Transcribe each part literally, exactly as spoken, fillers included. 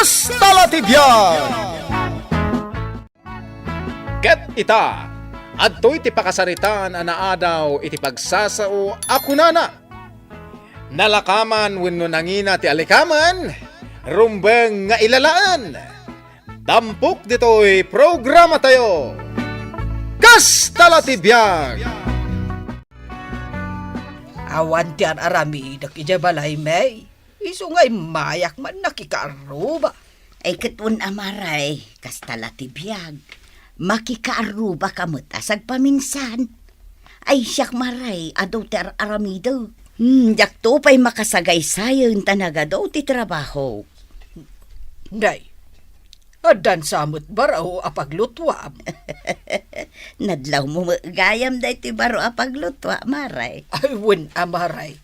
Kasta la ti biag! Ket ita, adtoy ti pakasaritaan a naadaw iti pagsasao a kunana, "Nalakaman wenno nangina ti alikamen, rumbeng nga ilalaen." Tampok ditoy programatayo. Kasta la ti biag! Awan ti ar-aramidek idiay balaymi. Isu nga immayak man nakikaarruba. Ay, ket wen a, Mare, kasta la ti biag. Makikaarrubaka met a sagpaminsan. Ay, siak, Mare, adu ti ar-aramidek. Hmm, diakto pay makasagaysayen ta nagadu ti trabaho. Nay, addan sa met baro a paglutuam. Nadlawmo met gayam daytoy baro a paglutua, Mare. Ay, wen a, Mare.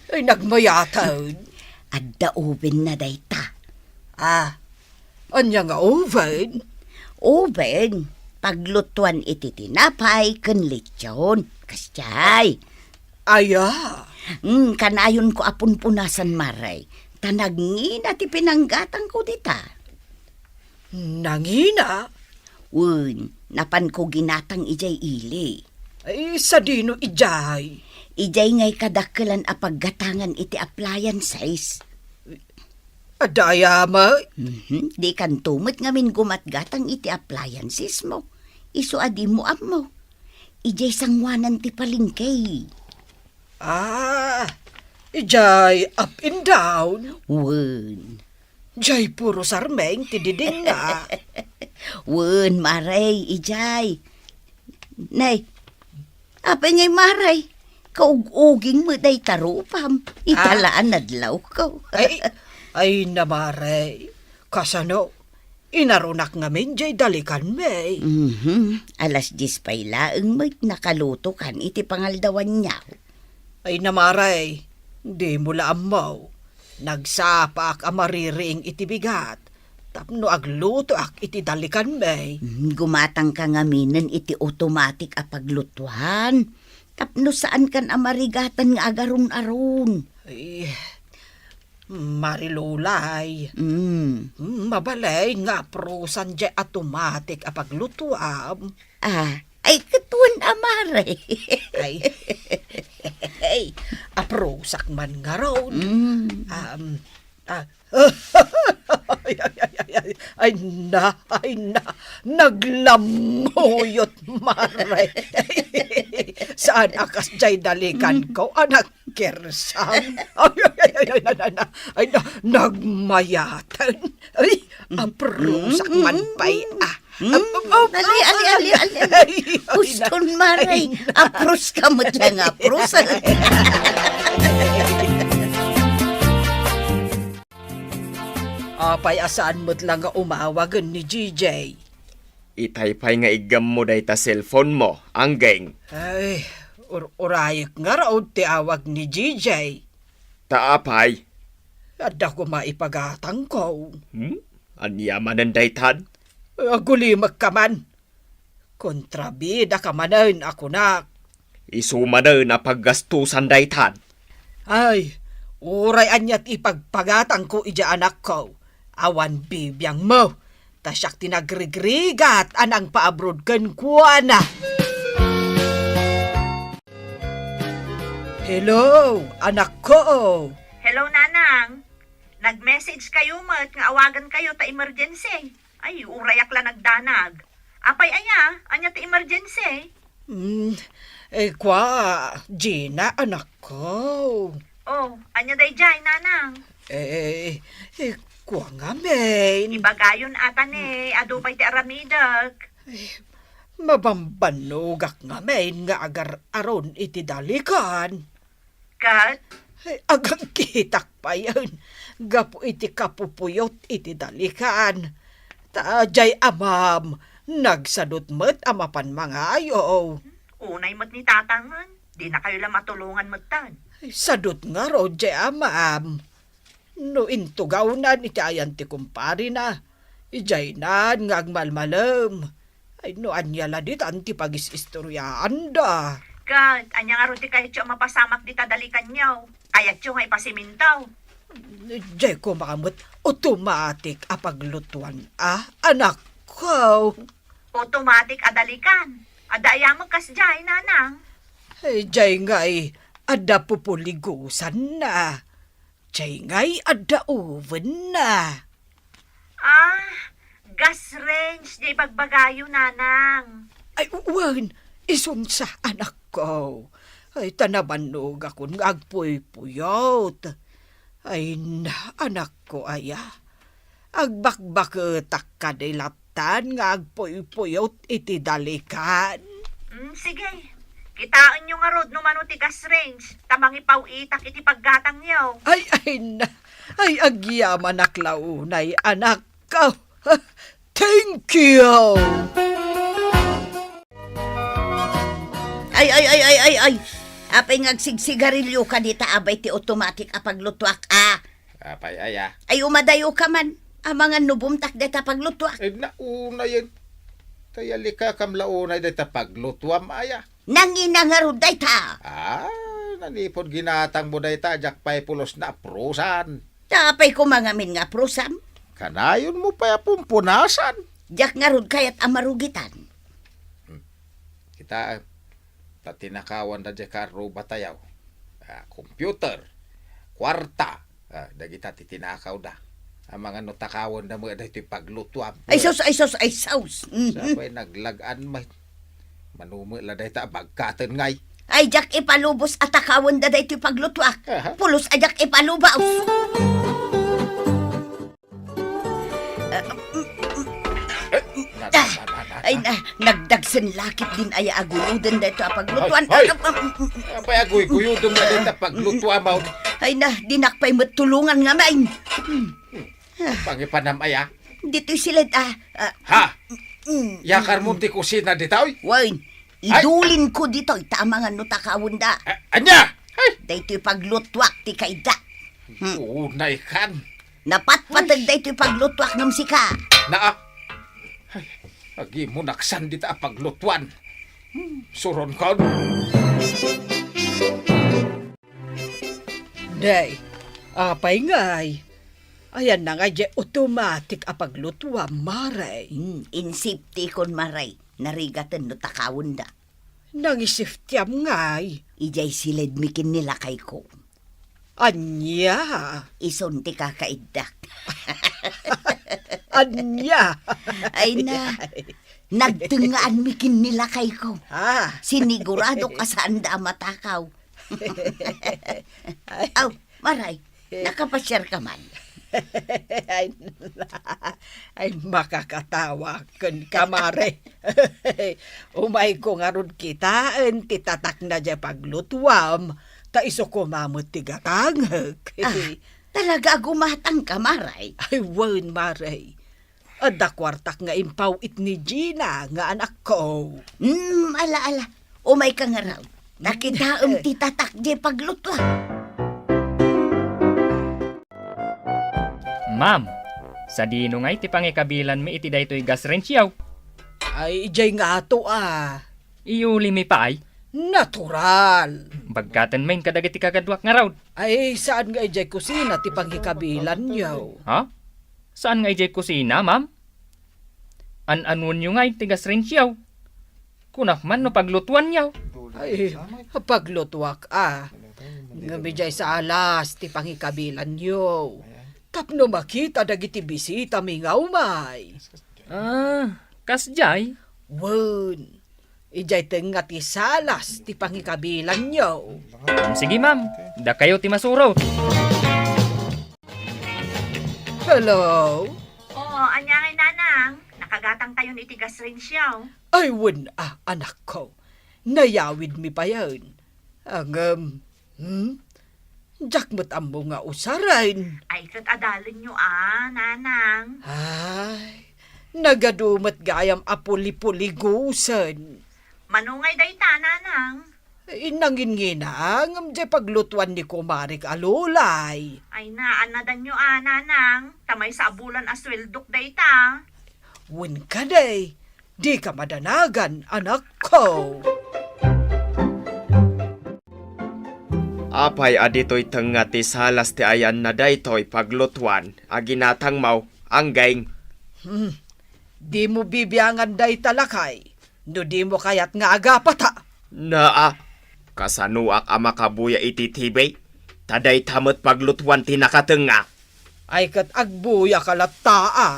Ay, nagmayaten. Adda oven na dayta. Ah, ania nga oven? Oven. Paglutuan iti tinapay ken lechon. Kasdiay. Aya. Hmm, kanayonko a punpunasan, Mare. Ta nagngina ti pinanggatangko dita. Nangina? Wen, napanko ginatang idiay ili. Ay, sadino idiay? Idiay ngay kadakkelan a paggatangan iti appliances. Adda aya met? Mhm. Dikanto met ngamin gumatgatang iti appliances mo. Isu a dimo ammo. Idiay sanguanan ti palengke. Ah, idiay up and down? Wen. Diay puro sarmeng ti didinna. Wen, Mare, idiay. Nay, apay ngay, Mare? Kaug-uging met dayta rupam. Ita Ah. la a nadlawko. Ay, ay na, Mare. Kasano? Inarunak ngamin diay dalikanmi. Mhm. Alas dies pay laeng met nakalutokan iti pangaldawanyo. Ay na, Mare, dimo la ammo. Nagsapaak a maririing iti bigat tapno aglutoak iti dalikanmi. Mhm, gumatangka ngaminen iti automatic a paglutuan tapno saankan a marigatan nga agarun-arun. Ay, Marilulay. Mm. Mm, mabalin nga aprusan diay automatic a paglutuam. Ah, ay, ket wen a, Mare. Ay. Ay, aprusak man ngarud. Mm. Um, ah, ay, ay, ay, ay, ay, ay, na, ay, na, naglamuyot, Mare. Saan a kas diay dalikan ko, anak? Kersang. Ay, ay, ay, ay, na, na, na. Ay, na, nagmayaten. Ay, aprusak man pay, ah. Mm. Ap-, ap-, ap-, Ali, ali, ali, ali, ali. Ay, ay, Uston, na. Mare. Ay, na. Apruska met lang, aprusak. Apay a saan met lang nga umawagen ni G J? Itay pay nga iggammo dayta cellphone mo, Anggeng. Ay, ur-, urayek ngarud ti awag ni G J. Ta apay? Adda koma ipagatangko. Hmm? Ania manen daytan? Agulimekka man. Kontrabidaka manen a kunak. Isu manen a paggastusan daytan. Ay, uray ania ti ipagpagatangko idiay anakko, awan bibiangmo, ta siak ti nagrigrigat a nangpaabroad kenkuana. Hello, anakko. Hello, Nanang. Nag-message kayo met nga awagan kayo ta emergency. Ay, urayak la nagdanag. Apay aya? Ania ti emergency? Hmm, eh, kwa, Gina, anakko. Oh, ania daydiay, Nanang? Eh, eh, kwa ngamin. Ibagayon ata ne, adu pay ti aramidek. Eh, mabambanogak ngamin nga agar-aron iti dalikan. Ket? Ay, agangkitak payen gapu iti kapupuyot iti dalikan. Ta diay amam, nagsadut met a mapan mangayo. Unay met ni Tatangen, dinakayo la matulongan metten. Ay, sadut ngarud diay amam. No intugawnan iti ayan ti kumparina, idiaynan nga agmalmalem. Ay, no ania la ditan ti pagis-istoryaanda. Ket ania ngarud ti kayatyo a mapasamak dita dalikanyo? Kayatyo nga ipasiminto? Diay koma met automatic a paglutuan, a, anakko. Automatic a dalikan. Adda aya met kasdiay, nanang? Eh, diay ngay adda pupuligusanna. Diay ngay adda ovenna. Ah, gas range diay bagbagayo, nanang. Ay, wen, isunsa, anakko. Ay, ta nabannogakon nga agpuypuyot. Ay na, anakko aya. Agbakbaketak kadi lattan nga agpuypuyot iti dalikan. Mm, sige. Kitaenyo ngarud no mano ti gas range, ta mangipaw-itak iti paggatangyo. Ay, ay na. Ay, agyamanak la unay, anakko. Thank you! Ay, ay, ay, ay, ay, ay. Apay nga agsigsigarilyo ka dita, abay ti automatic a paglutuak, a? Apay aya? Ay, umadayo ka man. Amangan no bumtak dita paglutuak. Ay, nauna yan. Tayalika kam la unay dita paglutuam aya. Nangina ngarud dayta. Ah, nanipod ginatang mo dayta, diak pay pulos na aprusan. Ta apay koma ngamin nga aprusam? Kanayon mo pay a pumpunasan. Diak ngarud kayat a marugitan. Hmm. Kita, ta tinakawan da diay karruba tayaw. Ah, computer, kuarta, ah, dagita ti tinakawda. Amangan no takawan da met daytoy paglutuam. Ay sus, ay sus, ay sus. Mhm. Sapay naglag-an met. Mano met la dayta a bagkaten ngay. Ay, diak ipalubos a takawan da daytoy paglutuak. Aha. Pulos a diak ipalubos. Ay na, nagdagsen lakit din aya a guyuden daytoy a paglutuan. Ay, ay. Apay a guy-, guyuden mo dayta paglutuam, aw? Ay na, dinak pay met tulongan ngamin. Pangipanam aya? Ditoy siled, ah, ah. Ha? Mm. Yakar mo ti kusina ditoy? Wen, ay, idulin ko ditoy, ta amangan no takawan da. A-, ania? Ay! Daytoy paglutuak ti kayda. Hmm. Unay kan. Napatpateg daytoy paglutuak ngem sika. Naa. Ay, agimonaksan dita a paglutuan. Hmm, suron kon. Day, apay ngay? Ayan na nga diay automatic a paglutuam, Mare. Hmm, in safety kon, Mare. Narigaten no takawen da. Nangisafetyam ngay? Idiay siledmi ken ni lakayko. Ania? Isun ti kakaiddak. Ania? Ay na, nagtengngaanmi ken ni lakayko. Ah. Siniguradok a saanda a matakaw. Aw, Maray, nakapasiar ka man? Ay, ay, makakatawa kenka, Mare. Umayko ngarud kitaen ti tatakna diay paglutuam, ta isu koma met ti gatangek. Ah, talaga a gumatang ka, Maray? Ay, wen, Maray. Adda kuartak nga impaw-it ni Gina nga anakko. Hmm, ala, ala. Umayka ngarud. Ta kitaem ti tatak diay paglutuak. Ma'am, sadino ngay ti pangikabilanmi iti daytoy gas range yaw? Ay, idiay ngato a. Iyulimi pay? Natural. Bagkaten main kadagiti kagaduak ngarud. Ay, saan nga idiay kusina ti pangikabilanyo? Ha? Saan nga idiay kusina, ma'am? An-anuenyo ngay ti gas range yaw? Kunak man no paglutuanyo. Ay, paglutuak a. Ngem idiay salas ti pangikabilanyo. Tapno makita dagiti bisitami nga umay. Ah, kasdiay? Wen, idiay tengnga ti salas ti pangikabilanyo. Mm, sige, ma'am. Dakayo ti masurot. Hello? Oo, ania ngay, nanang? Nakagatangtayon iti gas range yaw. Ay, wen a, anakko. Nayawidmi payen. Ngem, hmm? Diak met ammo nga usaren. Ay, ket adalenyo a, nanang. Ay, nagadu met gayam a puli-puligusen. Mano ngay dayta, nanang? Ay, nangingina, ngem diay paglutuan ni kumarek a Lulay. Ay, naannadanyo a, nanang. Ta maysa a bulan a sueldok dayta. Wen kadi, dika madanagan, anakko. Apay a ditoy tengnga ti salas ti ayanna daytoy paglutuan a ginatangmo, Anggaing? Hmm. Dimo bibiangan dayta, lakay, no dimo kayat nga agapata. Naa, kasanoak a makabuya iti T V? Ta dayta met paglutuan ti nakatengnga. Ay, ket agbuyaka latta a.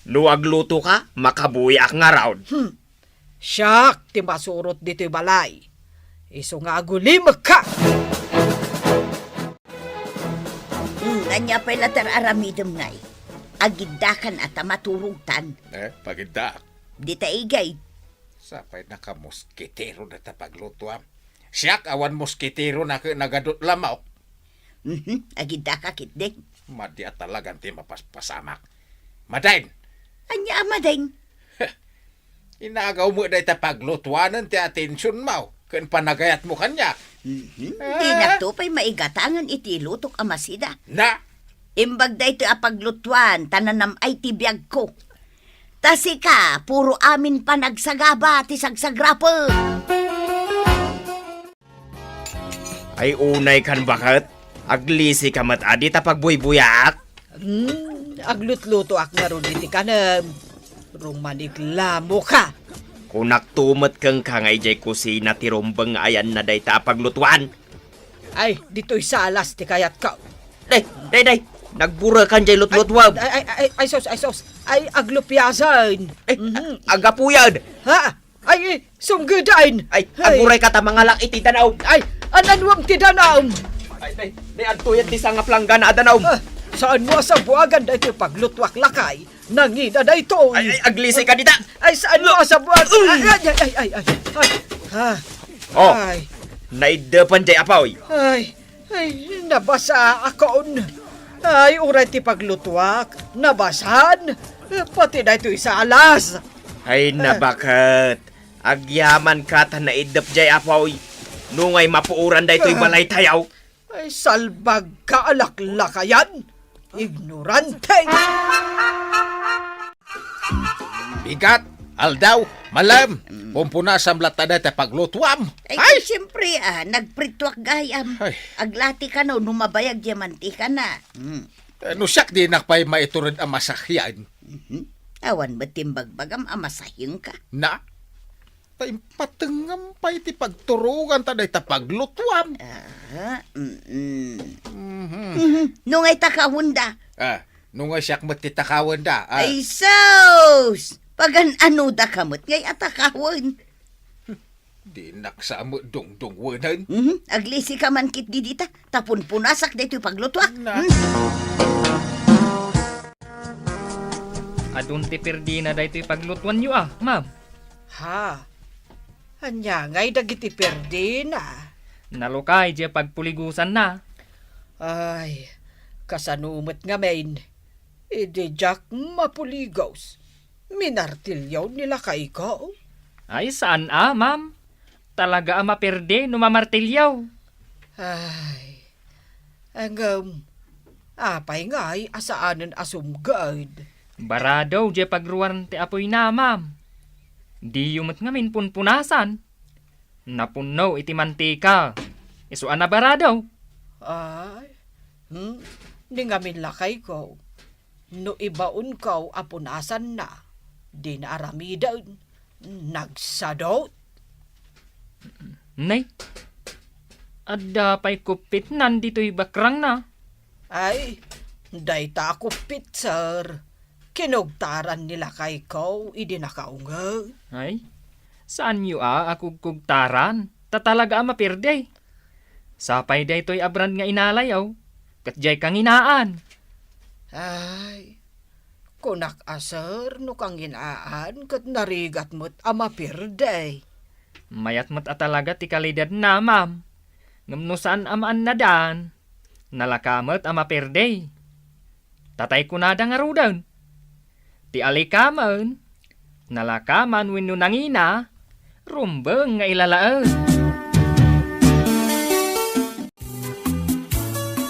No aglutoka, makabuyaak ngarud. Hmm. Siak ti masurot ditoy balay. Isu nga agulimekka. Hmm, ania pay latta ti ar-aramidem ngay? Agiddakan a ta maturogtan. Eh, pagiddaak. Dita igay. Sapay nakamoskitero dayta paglutuam. Siak awan moskitero na ket nagadut lamok. Mhm, agiddaka ketdi. Madi a talagan ti mapaspasamak. Madain! Ania a madain? Inagaw met dayta paglutuanen ti atensionmo ken panagayatmo kaniak. Mhm, ah. Dinakto pay maigatangen iti lutok a masida. Na? Imbag daytoy a paglutuan ta nanam-ay ti biagko. Ta sika, puro amin panagsagaba ti sagsagrapen. Ay, unay kan baket, aglisika met a dita pagbuybuyaak. Hmm, aglutlutoak ngarud iti kanem. Rumaniglamoka. Kunakto met kenka nga idiay kusina ti rumbeng nga ayanna dayta a paglutuan. Ay, ditoy salas ti kayatko. Day, day, day. Nagburekan diay lutlutuam. Ay, ay, ay, ay, ay, sus, ay, sus. Ay, aglupiasen. Ay, mhm. Agapuyan. Ha? Ay, sunggeden. Ay, ay. Agurayka ta mangalak iti danaw. Ay, an-anuem ti danaw? Ay, day, day, adtoy ti sangaplanggana a danaw. Ah, saanmo a sabuagan daytoy paglutuak, lakay? Nangina daytoy. Ay, ay, aglisika dita. Ay, saanmo a sabuagan? Ay, ay, ay, ay, ay, ay. Ay. Ah. Oh, ay. Naiddepan diay apoy. Ay, ay, nabasaakon. Ay, uray ti paglutuak, nabasan. Pati daytoy salas. Ay, ah. Nabaket. Agyamanka ta naiddep diay apoy. Nungay mapuoran daytoy ah. Balaytayo. Ay, salbagka a laklakayan. Ignorante! Bigat, aldaw, malem, mm. Pumpunasam latta dayta paglutuam. Ay, ay! Siyempre, ah, nagprituak gayam. Ay. Aglati kano no mabayag diay mantikana. Mm. Eh, no siak dinak pay maitured a masahian. Mhm. Awan met ti imbagbagam a masahienka. Na? Ta impatengngam pay ti pagturogan ta dayta paglutuam. Ah, mm-mm. Mhm. Mhm. Nungay takawenda? Ah, nungay siak met ti takawenda? Ah. Ay, sus! Pagan-anodaka met ngay a takawen? Dinak sa met dungdungwenen. Mhm. Aglisika man ketdi dita. Ta punpunasak daytoy paglutuak. Na. Hmm? Adun ti pirdina daytoy paglutuanyo a, ma'am. Ha? Ania ngay dagiti pirdina? Nalukay diay pagpuligusanna. Ay, kasano met ngamin? Idi diak mapuligos, minartilyo ni lakayko. Ay, saan a, ma'am. Talaga a mapirdi no mamartilyo. Ay, ngem, apay ngay a saanen a sumged? Barado diay pagruar ti apoyna, ma'am. Diyo met ngamin punpunasan. Napunno iti mantika. Isu a nabarado. Ay, hmm, ni ngamin lakayko. No ibaonko a punasanna, dina aramiden. Nagsadot. Nay, adda pay kuppitnan ditoy bakrangna. Ay, dayta a kuppit, sir. Kinugtaran ni lakayko idi nakaunget. Ay, saanyo a, a kugkugtaran? Ta talaga a mapirdi. Sapay daytoy a brand nga inalayo, ket diay kanginaan. Ay, kunak a, sir, no kanginaan ket narigat met a mapirdi. Mayat met a talaga ti kalidadna, ma'am. Ngem no saan a maannadan, nalaka met a mapirdi. Tatay kunada ngaruden. Ti alikamen, nalakaman wenno nangina, rumbeng nga ilalaen.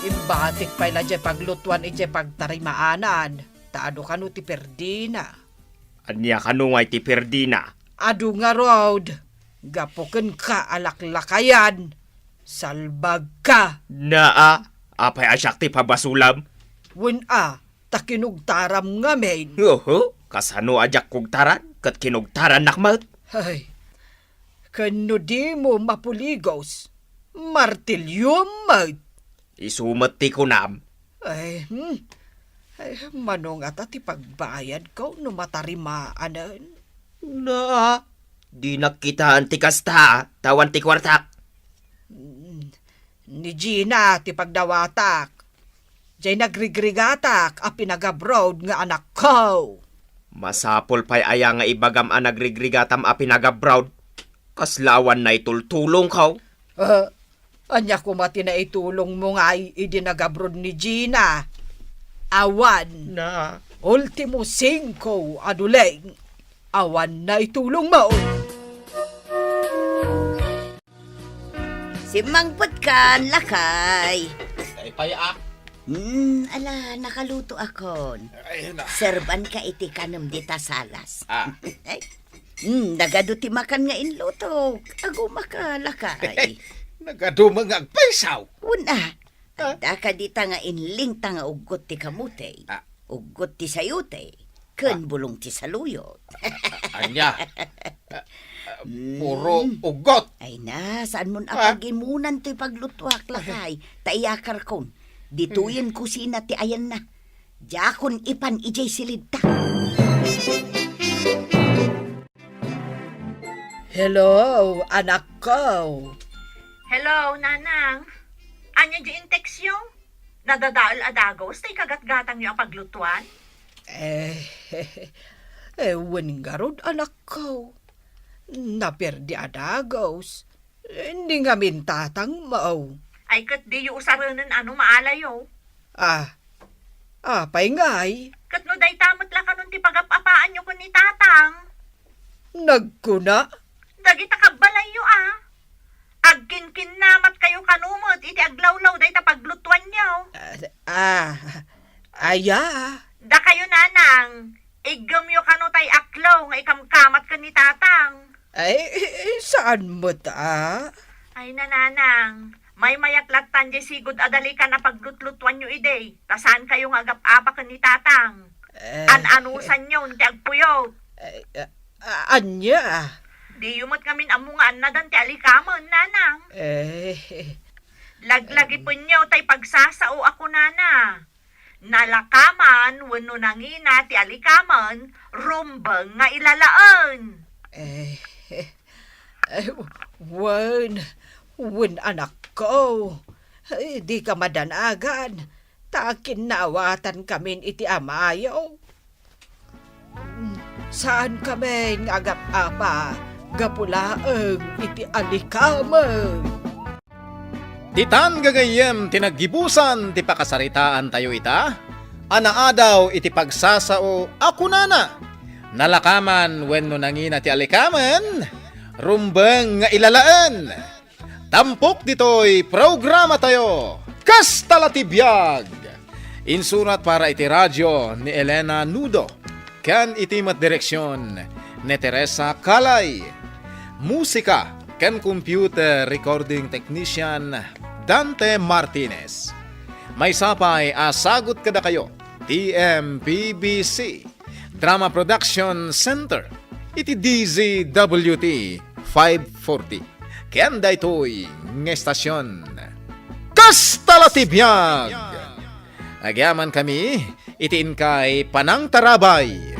Imbatik pay la diay paglutuan idiay pagtarimaanan, ta adu kano ti pirdina. Ania kano ngay ti pirdina? Adu ngarud, gapu kenka a laklakayan. Salbagka! Naa, apay a siak ti pabasolam? Wen a, ta kinugtaram ngamin. Oho, kasano a diak kugtaran ket kinugtarannak met? Ay, ken no dimo mapuligos, martiliom met. Isu met ti kunam. Ay, hmm. Ay, mano ngata ti pagbayadko no matarimaanen? Na, dinak kitaen ti kasta, ta awan ti kuartak. Hmm, ni Gina ti pagdawatak. Jay nagrigrigatak a pinagabroad nga anakko. Masapul pay aya nga ibagam a nagrigrigatam a pinagabroad? Kasla awan naitultulongko. Ah, ania koma ti naitulongmo ngay idi nagabroad ni Gina? Awan. Na. Ultimo singko a duleng. Awan naitulongmo. Simmangpetkan, lakay. Ay, pay, ah. Hmm, ala, nakalutoakon. Ay, na. Serbanka iti kanem dita salas. Ah. Ay, hmm, nagadu ti makan nga inlutok. Agumaka, lakay. Nagadu nga agpaysaw. Wen a. Ah. Adda kadi ta nga inlingta nga uggot ti kamote. Ah. Uggot ti sayote. Ken Ah. bulong ti saluyot. A-, a-, ania? A-, a-, puro Mm. uggot. Ay na, saan mon Ah. apag-imunan toy paglutuak, lakay. Ta iyakarkon, ditoyen kusina ti ayanna. Diakon ipan idiay silidta. Hello, anakko. Hello, Nanang. Ania di intextyo? Nadadael a dagus tay kagatgatangyo a paglutuan? Eh, eh, wen ngarud, anakko. Naperdi a dagus. Ni ngamin tatangmo. Ay, ket diyo usarenen a no maalayo. Ah, apay ngay? Ket no dayta met la kanon ti pagap-apaanyo ken ni tatang? Nagkuna? Dagita kabbalayyo a. Agkinkinnamatkayo kano met iti aglawlaw dayta paglutuanyo. Ah, ah, aya? Dakayo, Nanang, iggemyo kano tay aklo nga ikamkamat ken ni tatang. Ay, saan met a? Ay, Nanang, maymayat lattan diay sigud a dalikan a paglutlutuanyo idi, ta saankayo nga agap-apa ken ni tatang. Eh. An-anusanyon ti agpuyot. Eh, a-, ania? Diyo met ngamin ammo nga annadan ti alikamen, Nanang. Eh. Laglagipenyo tay pagsasao a kunana. Nalakaman wenno nangina ti alikamen, rumbeng nga ilalaen. Eh, eh, wen, wen, anakko. Eh, dika madanagan, ta kinnawatankamin iti amayo. Saankamin nga agap-apa gapu laeng iti alikamen. Ditan gagayyem ti naggibusan ti pakasaritaantayo ita a naadaw iti pagsasao a kunana, nalakaman wenno nangina ti alikamen, rumbeng nga ilalaen. Tampok ditoy programatayo, Kasta la ti biag! Insurat para iti radio ni Elena Nudo, ken iti met direksion ni Teresa Calay. Musika ken computer recording technician, Dante Martinez. Maysa pay a sagut kadakayo ti M P B C Drama Production Center iti D Z W T five forty. Ken daytoy nga estasion, Kasta la ti biag! Agyamankami iti inkay panangtarabay.